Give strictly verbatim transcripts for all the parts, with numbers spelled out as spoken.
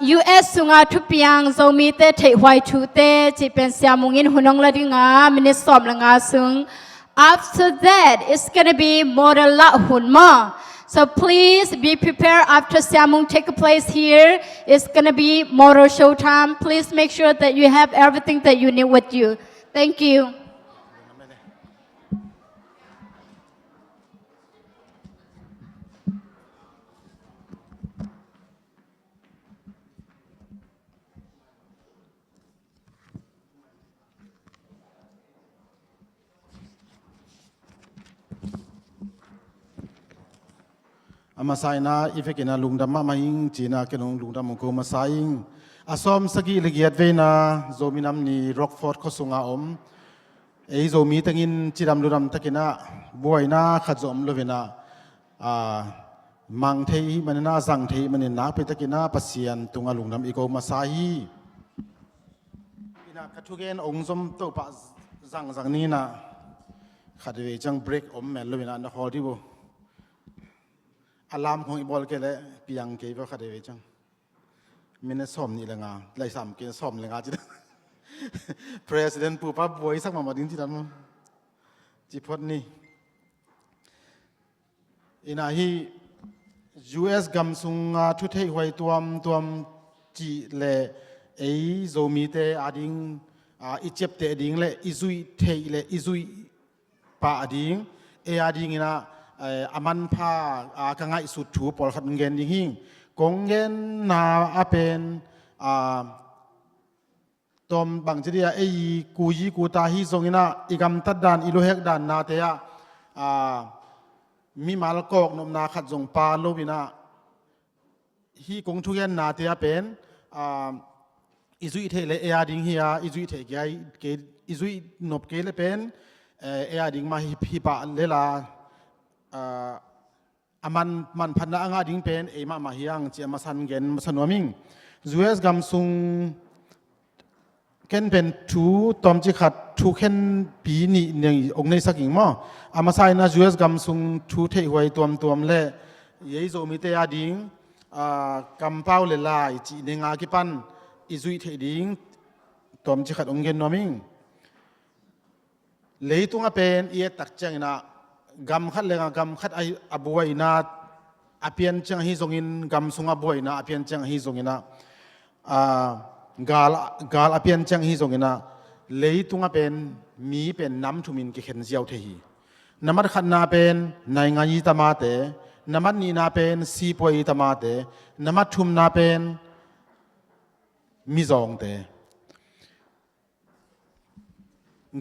U S sunga thupiang Zomite theihhuai thute cih pen Sia Mung in hun hong la dinga minit sawm le nga sung. After that, it's gonna be model lah hun maw. So please be prepared after Sia Mung take a place here. It's gonna be model show time. Please make sure that you have everything that you need with you. Thank you. A masa in ah i vekin ah lungdam mahmah ing ci-in ah ken hong lungdam hong ko masa ing. A sawm sagih le giat veina Zomi Nam Ni Rockford khua sunga om ei Zomi tengin cidam ludam takin ah buaina khat zong om lo-in ah, a, mang thei ahih manin ah, zang thei ahih manin ah, nakpi takin ah Pasian tungah lungdam i ko masa hi. Ina ka thugen ong zom to pah zangzang ni na khat vei ciang break om mel lo-in ah na khawl dih uh. Alarm khong i bawl kei leh piang kei vua khat vei ciang. Minute sawm nih le nga, lai sam kei sawm le nga ci. President pupa buai sak mahmah ding ci dan maw. Ci phot ni. Ina hih U S gam sunga thu theihhuai tuamtuam cih le ei Zomite ading, a, i ciapteh ding le i zuih theih le i zuih pah ading, ei adingin ah, eh, a manpha, a, ka ngaihsut thu pawlkhat hong gen ding hi. Kong genna a pen, a, tawm bangci dih a, ei kuyi kuta hi zongin ah, i gamtat dan, i luhek dan nate ah, a, mimal kawknopna khat zong pha lo-in ah, hih kong thugennate ah pen, a, i zuih theih le ei ading hi a, i zuih theih kei, kei, i zuih nop kei le pen, eh, ei ading mah hi, hi pah le la, a, a man, manphatna a ngah ding pen ei mahmah hi hang ci a masan gen masa nuam ing. U S gam sung ken pen thu tawmcik khat, thu khenpi nih nei, ong neisak ing maw. A masa in ah U S gam sung thu theihhuai tuamtuam le ei Zomite ading, a, kampau le lai cih neng a kipan i zuih theih ding tawmcik khat ong gen nuam ing. Leitung a pen i et tak ciangin ah, gam khat le gam khat a, a buaina a pian ciang ahi zongin, gam sung a buaina a pian ciang ahi zongin ah, a, gal, gal a pian ciang ahi zongin ah, leitung a pen mi pen nam thum in kikhen ziau thei hi. Namat khatna pen naingan i tamate, namat nihna pen sipuai i tamate, namat thumna pen mizawngte.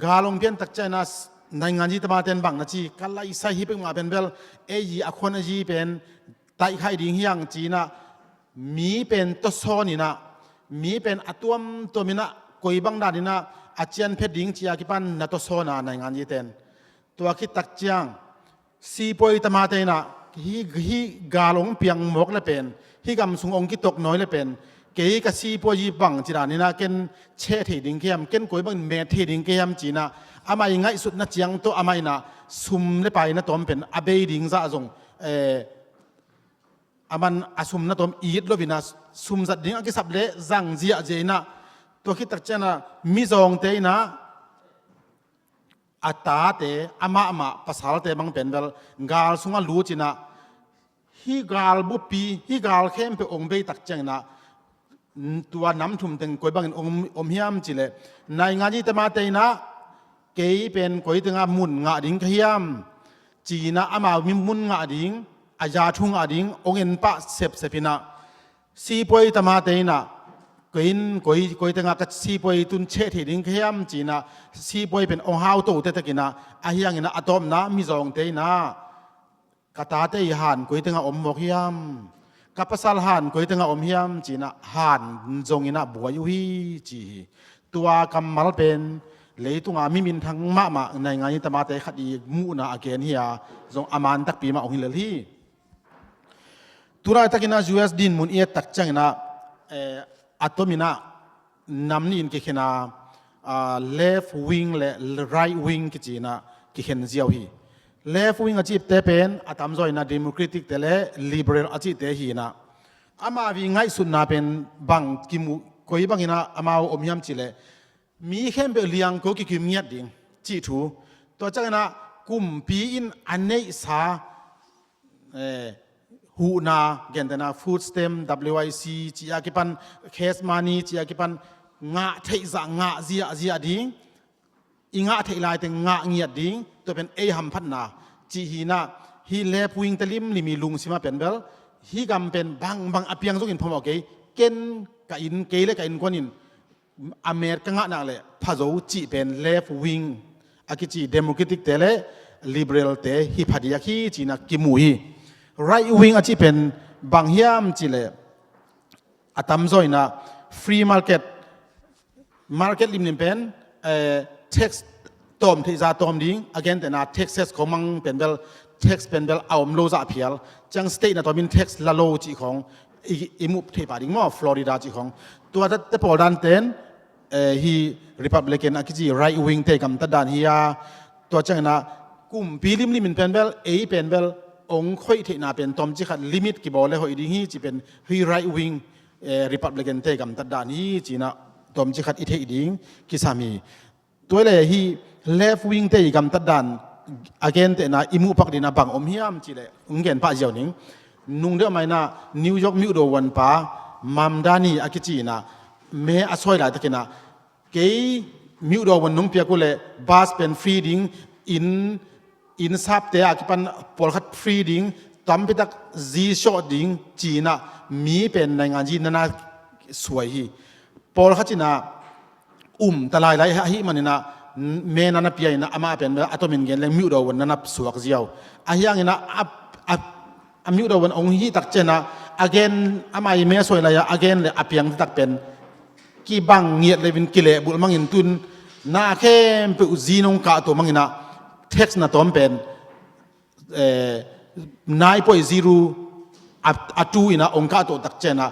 Gal ong pian tak ciangin ah, naingan i tamate in bang na ci, ka laisai hi pek mah pen bel, ei a khuan a zi pen taihkhaih ding hi hang ci-in ah, mi pen tawsawn in ah, mi pen a tuamtuam in ah, koi bang dan in ah a cian phet ding ci a kipan na tawsawn a naingan ite in. Tua khit tak ciang sipuai tamate in ah, hih, hih gal ong piang mawk le pen, hih gam sung ong kitok nawi le pen, kei ka sipuai bangci dan in ah ken cheh thei ding ka hiam, ken koi bangin met thei ding ka hiam ci-in ah, amah i ngaihsutna ciang tawh amah in ah sum le pai na tawm pen a bei ding zah zong, eh, a man a sum na tawm it lo-in ah, sum zat ding a kisap le zang ziahziah in ah, tua khit tak ciang ah mizawngte in ah, a tate, amah mah pasalte bang pen bel gal sungah lut in ah, hih gal buppi, hih gal khempeuh ong bei tak ciangin ah, tua nam thum teng koi bangin om, om hiam cih leh, naingan i tamate in ah, kei pen koi tengah mun ngah ding ka hiam ci-in ah, amau mun ngah ding, a za thu ngah ding ong en pah sepsep in ah, sipuai tamate in ah, koi in, koi, koi tengah ka sipuai tun cheh thei ding ka hiam ci-in ah, sipuai pen ong hau to tektek in ah, ahi hangin ah a tawpna mizawngte in ah, ka tate i han koi tengah om mawk hiam, ka pasal han koi tengah om hiam ci-in ah, han zongin ah buai uh hi ci hi. Tua kammal pen leitunga mi minthang mahmah naingan i tamate khat i muhna a gen hi a, zong a man takpi mah ong hi lel hi. Tulaitakin ah U S dinmun i et tak ciangin ah, eh, a tomin ah nam nih in kikhen a, ah, left wing le right wing kici-in ah kikhen ziau hi. Left wing a cihte pen a tamzaw in ah Democratic te le Liberal a cihte hi-in ah, Amau i ngaihsutna pen bang kimu, koi bangin ah amau om hiam cih leh, mi khempeuh liangko kikim ngiat ding cih thu. Tua ciangin ah kumpi in a neihsa, eh, huhna, gentehna food stamp, W I C cih a kipan, cash money cih a kipan, ngah theih zah ngah ziahziah ding, i ngah theih laite ngah ngiat ding, tua pen ei hamphatna cih hi in ah, hih left wing te limlim i lungsim ah pen bel, hih gam pen bangbang a piang zongin phamawh kei, ken ka inn, kei le ka innkuan in a met ka ngah nak leh pha zo cih pen left wing a kici democratic te le liberal te hi phadiak hi ci-in ah kimu hi. Right wing a cih pen bang hiam cih leh, a tamzaw in ah free market, market limlim pen, eh, tax tawm theih zah tawm ding, a gentehna taxes khawng mang pen bel, tax pen bel a om lo zah phial, ciang state na tawmin tax la lo cih khawng i, i muh theih pah ding maw, Florida cih khawng. Tua te, te pawl dan ten, eh, hih Republican a kici right wing te gamtat dan hi a, tua ciangin ah kumpi limlim in pen bel, ei pen bel, ong khoih theihna pen tawmcik khat limit kibawl le hoih ding hi cih pen hih right wing, eh, Republican te gamtat dan hi ci-in ah tawmcik khat i theih ding kisam hi. Tua hi leh hih left wing te i gamtat dan a gentehna i muh pak ding in ah bang om hiam cih leh, ong gen pah ziau ning. Nung deuh mah in ah New York myuhdaw vuan pa Mamdani a kici in ah me a sawi laitakin ah, kei myuhdaw vuan nong piak uh leh bus pen free ding, inn, inn sapte a kipan pawlkhat free ding, tampitak zi sawh ding ci-in ah mi pen naingan zi nana suai hi. Pawlkhat in ah um ta lailai ahih manin ah me nana pia in ah, amah pen a tomin gen leng myuhdaw vuan nana suak ziau. Ahi hangin ah a, a, a myuhdaw vuan ong hih tak ciangin ah a gen, amah i me sawi lai-a a gen leh a piang tak pen kibang ngiat leh vin kilehbulh mangin tun na khempeuh zi nong kahto mangin ah tax na tawm pen, eh, nine point zero a, a tu in ah ong kahto tak ciangin ah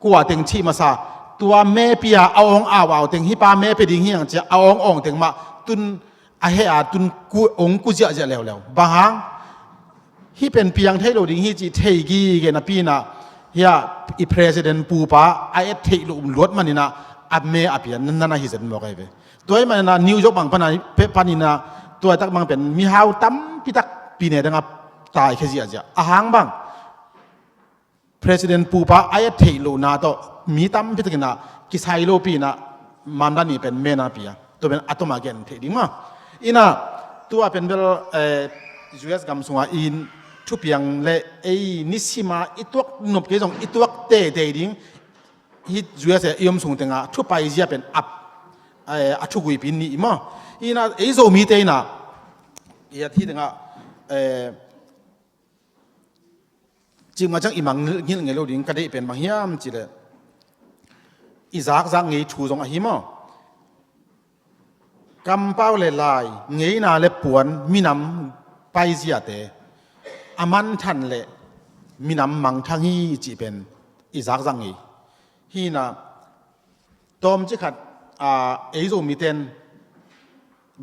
kua teng cih masa, tua me pia a ong au au teng, hih pa me pia ding hi hang ci-a a ong awng teng mah tun a heh a tun ku, ong ku ziahziah leuleu. Bang hang? Hih pen piang thei lo ding hi cih thei gige napi in ah, hih a i president pupa a et theih loh luat manin ah a me a pia nana hi zen mawk ahi ve. Tua ahih manin ah New York bang pan a, panin ah tua tak bang pen mihau tampitak pine dang a taikhia ziahziah. A hang bang? President pupa a et theih lohna tawh mi tampi takin ah kisai lopi in ah Mamdani pen me nana pia. Tua pen a tawm a gen theih ding maw. In ah tua pen bel, eh, U S gam sungah in thupiang le ei nisim a i tuak nop kei zong i tuak teitei ding. Hih U S a i om sung tengah thu paizia pen a, eh, a thuguipi nih maw. In ah ei Zomite in ah, i a hih tengah, eh, cih mah ciang i mangngilh ngei lo ding ka deih pen bang hiam cih leh, i zakzak ngei thu zong ahi maw. Kampau le lai, ngeina le puan, minam paiziate a mangthang leh minam mangthang hi cih pen i zakzak ngei. Hi in ah tawmcik khat, a, ei Zomite in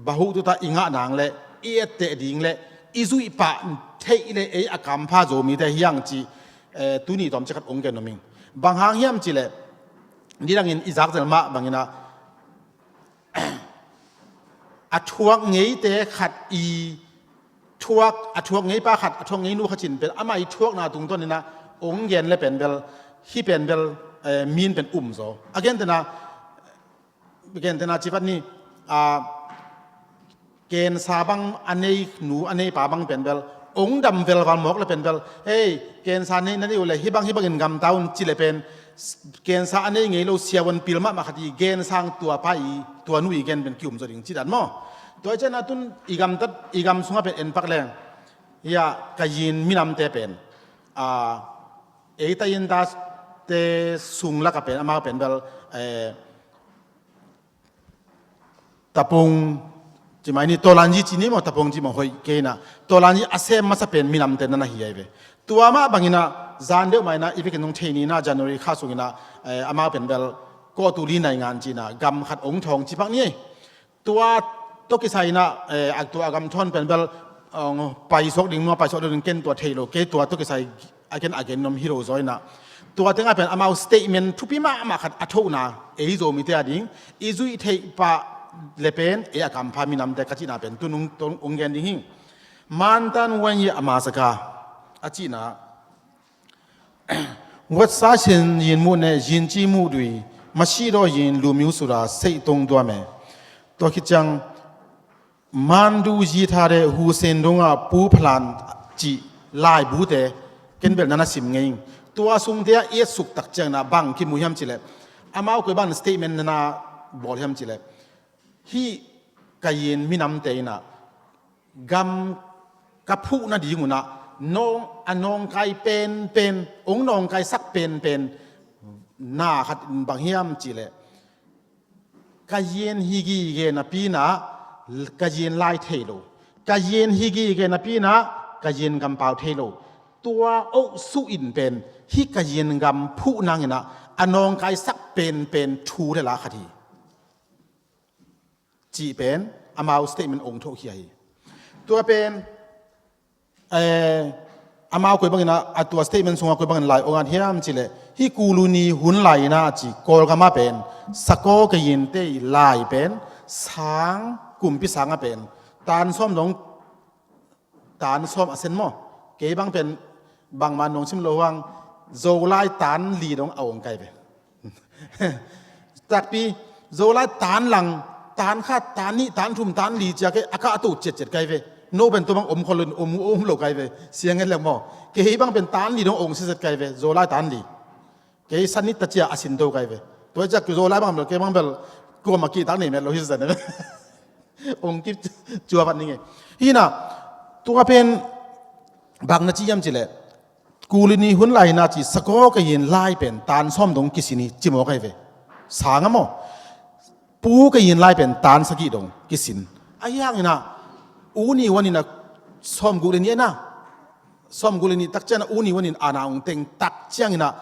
bahuh tuta i ngah nang le i etteh ding le i zuih pah theih le ei a kampha Zomite hi hang cih, eh, tuni tawmcik khat ong gen nuam ing. Bang hang hiam cih leh, nidangin i zakzel mah bangin ah a thuak ngeite khat i thuak, a thuak ngeipa khat, a thuak ngeinu khat in pen amah i thuakna tungtawn in ah ong gen le pen bel, hih pen bel, eh, min pen um zaw. A gentehna, gentehna cipat ni, ah, cancer bang a nei nu, a nei pa bang pen bel ong dam velval mawk le pen bel, hei, cancer nei na nei uh le hih bang hih bangin gamta un ci le pen, cancer a nei ngei lo siavuan pil mahmah khat i gensang tua pa i, tua nu i gen pen ki-um zaw ding ci dan maw. Tua i ciangin ah tun i gamtat, i gam sungah pen en pak leng, hia, Kayin minamte pen, a, ei Tayindaste sung lakah pen amau pen bel, eh, Tapung, ci mai ni, Tolanyi ci ni maw, Tapung ci maw, hoih kei in ah. Tolanyi a sem masa pen minamte nana hi ahi ve. Tua mah bangin ah, zan deuh mah in ah, i vekin zong thei ni in ah, January kha sungin ah, eh, amau pen bel, kawtu li naingan ci in ah, gam khat ong thawng ci pak ni. Tua tawh kisai in ah, eh, a tua a gam thawn pen bel, ong paisuak ding, nua paisuak ding, ken tua thei lo, kei tua tawh kisai a ken a gen nuam hi lo zaw in ah. Tua tengah pen amau statement thupi mahmah khat a thohna, ei Zomite a ding i zuih theih pah le pen ei a kampha minamte ka cihna pen tun ung, ung gen ding hi. Mantan wen ye ama saka a cihna, วัชชาเช่นยินหมู่เนี่ย ยินจีหมู่ดุย มาชีดอยินลูมิวสุรา เสยตรงดัวแม่ ตัวคิดจัง มันดูยีทาเร ฮูเซนดงอา ปูพลาน จิ ลายบูเต เกนเบลนานาซิมเงง ตัวสุงเตียเอสุกตักเจียงนะ บังคิดมูเฮียมจิเล amau koi bang statement นานาบอลเฮียมจิเล hih Kayin minamte in ah gam ka phuh nading un ah nawng, a nawngkai penpen, ong nawngkaisak penpen na khat in bang hiam cihleh, Kayin hi gige napi in ah Kayin lai thei lo, Kayin hi gige napi in ah Kayin kampau thei lo. Tua ohsuh in pen hih Kayin gam phuh nangin ah a nawngkaisak penpen thu le la khat hi. Cih pen amau statement ong thohkhia hi. Tua pen, eh, amau koi bangin ah, a tua statement sungah koi bangin lai ong at hiam cihleh, hih Kuluni hun lai in ah ci Kawlgam ah pen Sakaw Kayin te lai pen sang, kumpi sang ah pen tan sawm dong, tan sawm a sen maw? Kei bang pen bangma nong sim lo hang, Zolai tan li dong a ong kai ve. Takpi, Zolai tan lang, tan khat, tan nih, tan thum, tan li cia kei a kah a to ciatciat kai ve. No pen tua bang om khol lo, om, om lo kai ve. Siang et leng maw? Kei bang pen tan li dong ong siset kai ve, Zolai tan li. Kei sanit ta cia a sin to kai ve. Tua ciak Zolai bang bel, kei bang bel kuama kihtak nei met lo hi zan. Ong kip cua vat ning e. Hi in ah, tua pen bang na ci hiam cihleh, Kuluni hun lai in ah ci Sakaw Kayin lai pen tan sawm dong kisin hi ci maw kai ve. Sang ah maw? Pu Kayin lai pen tan sagih dong kisin. Ahi hangin ah, U Ni Wan in ah sawm guk le nih in ah, sawm guk le nih tak ciang ah U Ni Wan in a na ong teng tak ciangin ah,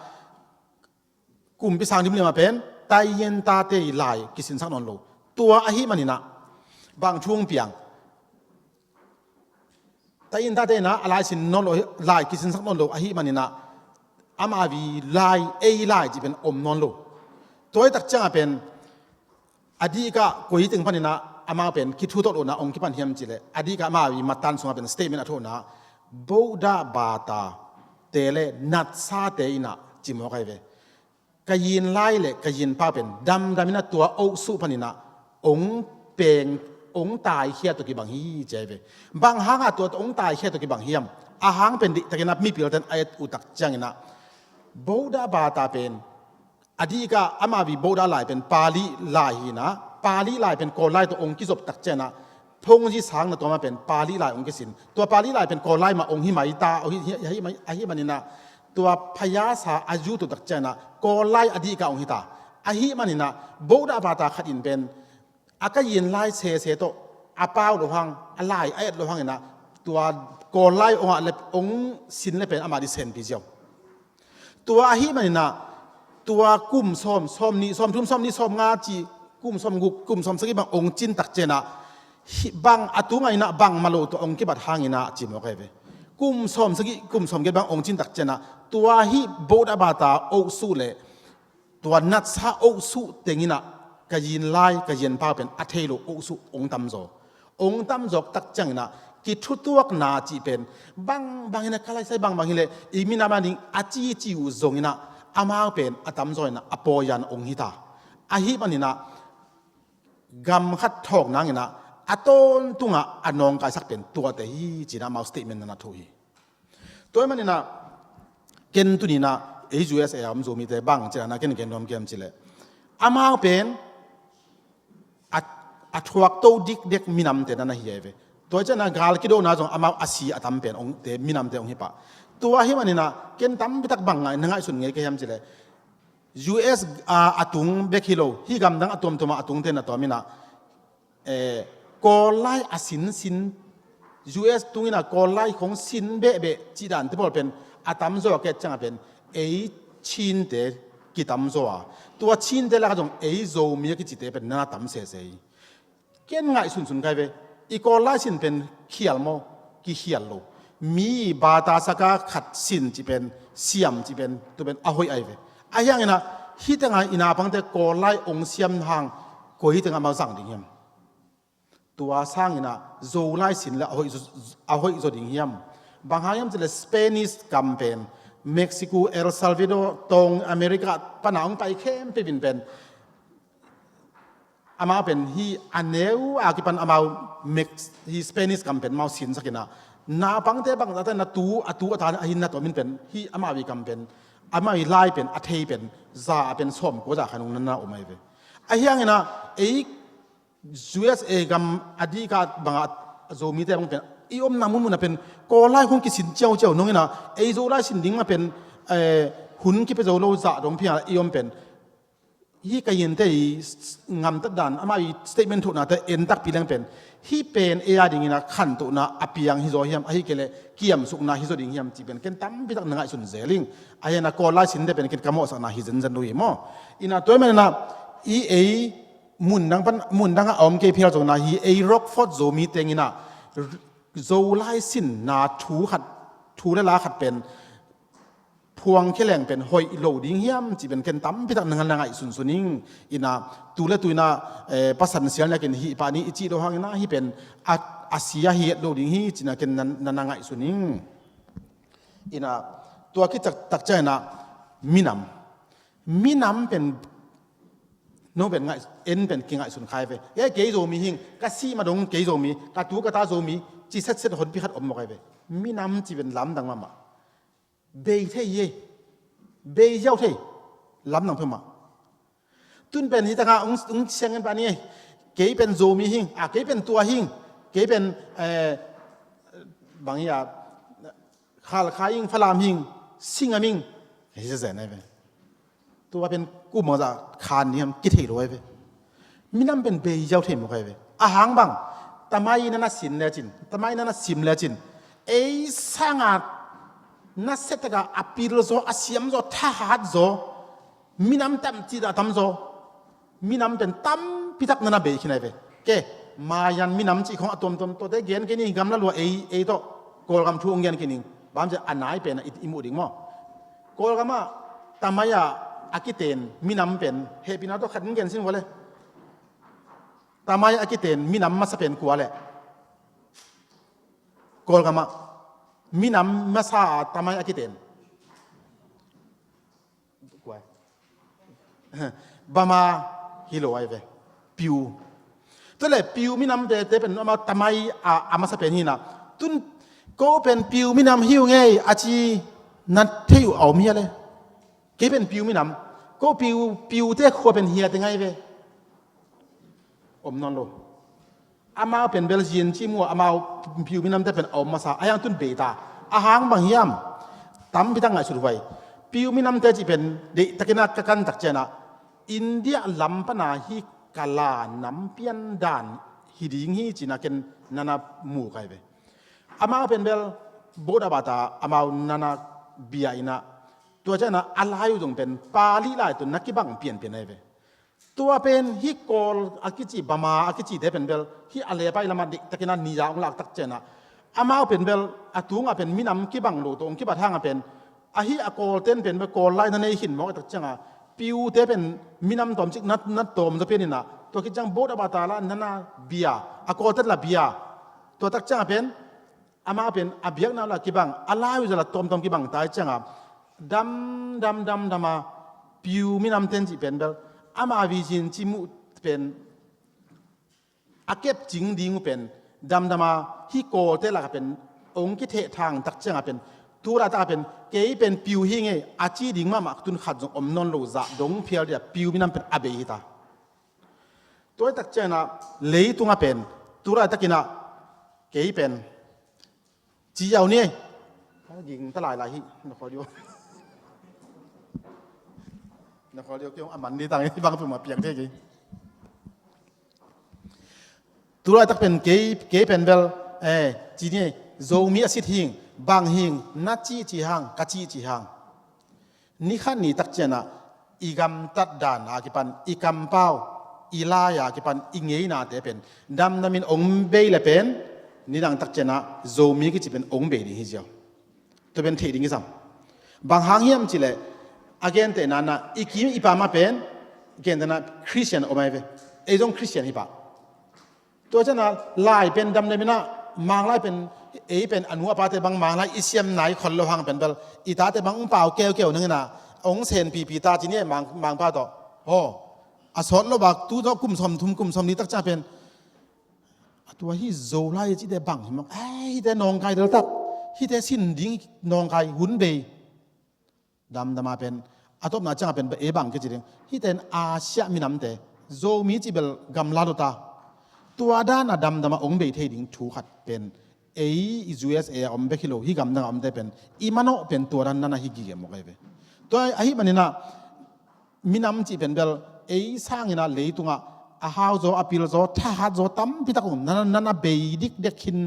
kumpi sang limlim ah pen Tayin tate lai kisinsak nawn lo. Tua ahih manin ah bang thu ong piang? Tayin tate in ah a lai sin nawn lo, lai kisinsak nawn lo ahih manin ah, ama vi lai, ei lai cih pen om nawn lo. Tua hi tak ciang ah pen a dih kah koi teng panin ah amau pen kithu tawh lo in ah ong kipan hiam cihleh, a dih kah amau i matan sungah pen statement a thohna, Boda Bata te le Natsa te in ah ci maw kai ve. Kayin lai le Kayin pau pen damdam in ah tua ohsuh panin ah ong peng, ong taikhia tawh kibang hi ci ai ve. Bang hang ah tua ong taikhia tawh kibang hiam? A hang pen dih takin ah mipil ten a et uh tak ciangin ah, Boda Bata pen a dih kah amau vi Boda lai pen Pali lai hi in ah, Pali lai pen Kawl lai tawh ong kizop tak ciangin ah, Phongzi sang na tua mah pen Pali lai ong kisin. Tua Pali lai pen Kawl lai mah ong hi mai ta, ong hi, hi, hi, hi, ahih manin ah, tua phayasa a zu tu tak ciangin ah Kawl lai a dih kah ong hi ta. Ahih manin ah Boda Bata khat in pen a Kayin lai sese tawh a pau lo hang, a lai a et lo hangin ah, tua Kawl lai ong ah le, ong sin le pen amah dih senpi ziau. Tua ahih manin ah, tua kum sawm, sawm nih, sawm thum, sawm nih, sawm nga ci, kum sawm guk, kum sawm sagih bang ong cin tak ciangin ah, hih bang a tungah in ah bangmah lo tua ong kibat hangin ah ci maw kai ve. Kum sawm sagih, kum sawm giat bang ong cin tak ciangin ah, tua hih Boda Bata ohsuh le tua Natsa ohsuh teng in ah Kayin lai, Kayin pau pen a thei lo ohsuh ong tamzaw. Ong tamzawk tak ciangin ah kithutuakna cih pen bangbang in ah ka laisai bangbang hileh i minam a ding a cici uh zongin ah amau pen a tamzaw in ah a pawi-an ong hi ta. Ahih manin ah gam khat thawk nangin ah a tawntungah a nawngkaisak pen tuate hi ci-in ah amau statement na na thu hi. Tua ahih manin ah ken tuni-in ah ei U S A a om Zomite bang ci-in ah ken gen nuam ka hiam cihleh, amau pen a, a thuak to dikdek minamte na na hi ai ve. Tua ciangin ah gal kidona zong amau a si a tam pen ong te, minamte ong hi pah. Tua ahih manin ah ken tampi tak bang ngai, na ngaihsun ngei ka hiam cihleh, U S a, a tung bek hi lo, hih gamdang a tuamtuam ah a tungte na tuam in ah, eh, Kawl lai a sinsin, U S tung in ah Kawl lai khong sin behbeh cih dante pawl pen a tamzaw a, ka et ciangah pen ei Chinte kitamzaw a, tua Chinte lakah zong ei Zomi a kicite pen na na tam sese hi. Ken ngaihsunsun ka hi ve. I Kawl lai sin pen khial maw? Kikhial lo. Mi Bata saka khat sin cih pen siam cih pen, tu pen a hoih ahi ve. Ahi hangin ah, hih tengah i naupangte Kawl lai ong siam hang, koi tengah amau zang ding hiam? Tua sangin ah Zolai sin le a hoih zaw, a hoih zaw ding hiam? Bang hang hiam cih leh Spanish gam pen, Mexico, El Salvador, tawng America pan a ong pai khempeuh in pen, amau pen hih a neu a kipan amau Mex-, hih Spanish gam pen amau sinsak in ah, naupangte bangzahte na tu, a tu a ta a hin na tawm in pen, hih amau i gam pen, amau i lai pen, a thei pen, za a pen sawmkua za khat ong na na om ahi ve. Ahi hangin ah, ei U S A gam a dih kah bangah Zomite bang pen, i omna munmun ah pen, Kawl lai hong kisin ciauciau nong in ah, ei Zolai sin ding mah pen, eh, hun kipia zo lo zah dong phial i om pen, hih ka yinte i s-, s-, ngamtat dan, amau i statement thohnate en takpi leng pen, hih pen ei a dingin ah khantohna a piang hi zaw hiam, ahih kei leh kiamsukna hi zaw ding hiam cih pen ken tampi tak na ngaihsun zel ing. Ahi hangin ah Kawl lai sinte pen ken ka mawhsakna hi zenzen lo hi maw. In ah tua ahih manin ah, hih ei mundang pan, mundang ah a om kei phial zongin ah, hih ei Rockford Zomi teng in ah, Zolai sinna thu khat, thu le la khat pen phuang khia leng pen hoih lo ding hiam cih pen ken tampi tak na ngaihsunsun ing. In ah tu le tu in ah, eh, pasan sial nek in hih pa nih i cih lo hangin ah hih pen a, a sia hi lo ding hi ci-in ah ken na, na, na ngaihsun ing. In ah tua khit tak, tak ciangin ah minam. Minam pen, no pen ngaih, en pen kingaihsun kha hi ve. Kei, kei Zomi hing, ka sih ma dong kei Zomi, ka tu ka ta Zomi, ci setset honpi khat om mawk hi ve. Minam ci pen lamdang mahmah. Bei thei hi, bei ziau thei, lamdang peuhmah. Tun pen hih tangah ung, ung siang en pah ni, kei pen Zomi hing, a, kei pen tua hing, kei pen, eh, bang hi a, Khalkha hing, Falam hing, Singam hing, hi zen zen hi ve. Tua pen kum bangzah khan ni hiam kithei lo hi ve. Minam pen bei ziau thei mawk hi ve. A hang bang, tamai na na sin lecin, tamai na na sim lecin, ei sangah na setak a, a pil zaw, a siam zaw, thahat zaw, minam tam cih dah tam zaw. Minam pen tampi tak na na bei khin hi ve. Kei, Mayan minam cih khong a tuamtuam tawh te gen kei ning, gamla lua ei, ei tawh Kawlgam thu hong gen kei ning. Bang hang hiam cih leh a nai pen a i, i muh ding maw. Kawlgam ah tamai a, a kiten minam pen, hehpihna tawh khat in gen sin vua le. Tamai a kiten minam masa pen kua le? Kawlgam ah minam masa a tamai a kiten. Bama hi lo ahi ve. Piu. Tua leh Piu minamte, te pen amau tamai a, a masa pen hi in ah. Tun ko pen Piu minam hi ung ei a ci na thei uh a om hia le? Kei pen Piu minam. Ko Piu, Piute khua pen hia teng ahi ve. Om nawn lo. Amau pen bel zin ci mu, amau Piu minamte pen a om masa, a hiang tun bei ta. A hang bang hiam? Tampi tak ngaihsut huai. Piu minamte cih pen deihtakin a ka kan tak ciangin ah, India lam pan a hih Kala nam pian dan hi ding hi ci-in ah ken na na mu kha hi ve. Amau pen bel Buddha bata amau na na bia in ah, tua ciangin ah a lai uh zong pen Pali lai tawh na kibang pianpian ahi ve. Tua pen hih Kawl a kici, Bama a kicite pen bel hih a lepai lamah deihtakin a ni-a hong lak tak ciangin ah, amau pen bel a tungah pen minam kibang lo tawh hong kibat hang a pen, ahi a Kawlten pen bel Kawl lai na nei khin mawk a tak ciangin ah, Piute pen minam tawmcik na, na tawm zaw pian in ah, tua khit ciang Buddha bata lah na na bia, a Kawlten lah bia. Tua tak ciangin ah pen amau pen a biakna uh lah kibang, a lai uh zong lah tawmtawm kibang ta hi ciangin ah, dam, dam, dam, dam a, Piu minamten cih pen bel, ama vision ci muh pen, a kepcing ding uh pen, dam, dam a, hih Kawlte lakah pen hong kithehthang tak ciangin ah pen, tu laitak ah pen, kei pen Piu hi ing ei a ci ding mahmah tun khat zong om nawn lo zah dong phial dia Piu minam pen a bei hi ta. Tua hi tak ciangin ah, leitungah pen, tu laitakin ah, kei pen, ci ziau ni. Ka ging ta lailai hi, na khawl dih. Na khawl dih, kei hong a man dih tang hi, bang peuhmah piang thei kei. Tu laitak pen kei, kei pen bel, eh, ci ni, Zomi a sit hing, bang hing, na cihcih hang, ka cihcih hang. Ni khat ni tak ciangin ah, i gamtat dan a kipan, i kampau, i lai a kipan, i ngeinate pen, damdamin hong bei le pen, nidang tak ciangin ah, Zomi kici pen hong bei ding hi ziau. Tua pen theih ding kisam. Bang hang hiam cileh, a gentehna na i kim i pam ah pen, gentehna Christian om ai ve. Ei zong Christian hi pah. Tua ciangin ah lai pen damdam in ah, Mang lai pen, ei pen a nu a pate bang Mang lai i siam nai khol lo hang pen bel, i tate bang ong pau keukeu nang in ah, ong sen pipi ta ci ni e Mang, Mang pa tawh. Aw, a sawt lo bak tu tawh kum sawm thum kum sawm li tak ciang pen, a tua hi Zolai cite bang hi mawk. Ei, hite nawngkai deltak. Hite sin ding nawngkai hun bei. Damdama pen, a tawpna cianga pen ei bang kici ding. Hite in Asia minamte, Zomi ci bel gamla lo ta. Tua dana damdama ong bei thei ding thu khat pen, ei U S A a om bek hi lo, hih gamdanga omte pen, i manawh pen tua dan nana hi gige mawk ai ve. Tua ahih manin ah, minam cih pen bel, ei sangin ah leitungah a hau zaw, a pil zaw, thahat zaw tampi tak ong nana, nana bei dikdek khin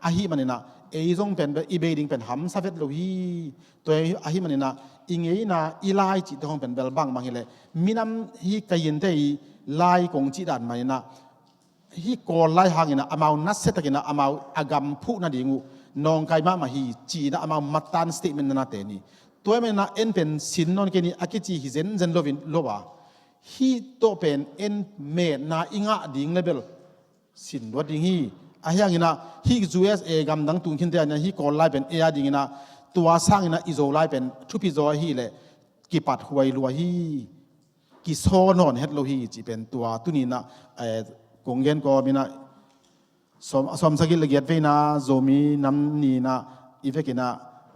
ahih manin ah, ei zong pen bel i bei ding pen hamsa vet lo hi. Tua ahih manin ah, i ngeina, i lai cihte hong pen bel bangbang hileh, minam hi ka hi inteh, i lai kong cih dan manin ah, hih Kawl lai hangin ah amau nasia takin ah amau a gam phuh nading uh nawngkai mahmah hi ci-in ah amau matan statement nana te ni. Tua ahih manin ah en pen sin nawn kei ni a kici hi zenzen lo in lo a, hih tawh pen en metna i ngah ding le bel sin luat ding hi. Ahi hangin ah hih U S A gamdang tung khinte ah hih Kawl lai pen ei a dingin ah tua sangin ah i Zolai pen thupi zaw ahileh kipat huai lua hi. Kisaw nawn het lo hi cih pen tua tuni in ah, eh, kong gen kawmin ah, sawm, a sawmsagih le giat veina Zomi nam ni in ah i vekin ah,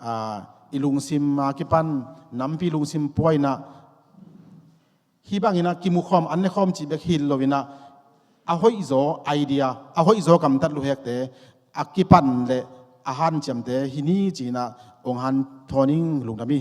ah, i lungsim a kipan nampi lungsim pua in ah, hih bangin ah kimukhawm an nekhawm cih bek hi lo in ah, a hoihzaw idea, a hoihzaw gamtat luhekte a kipan le a hanciamte hi ni ci-in ah ong hanthawn ing. Lungdam hi.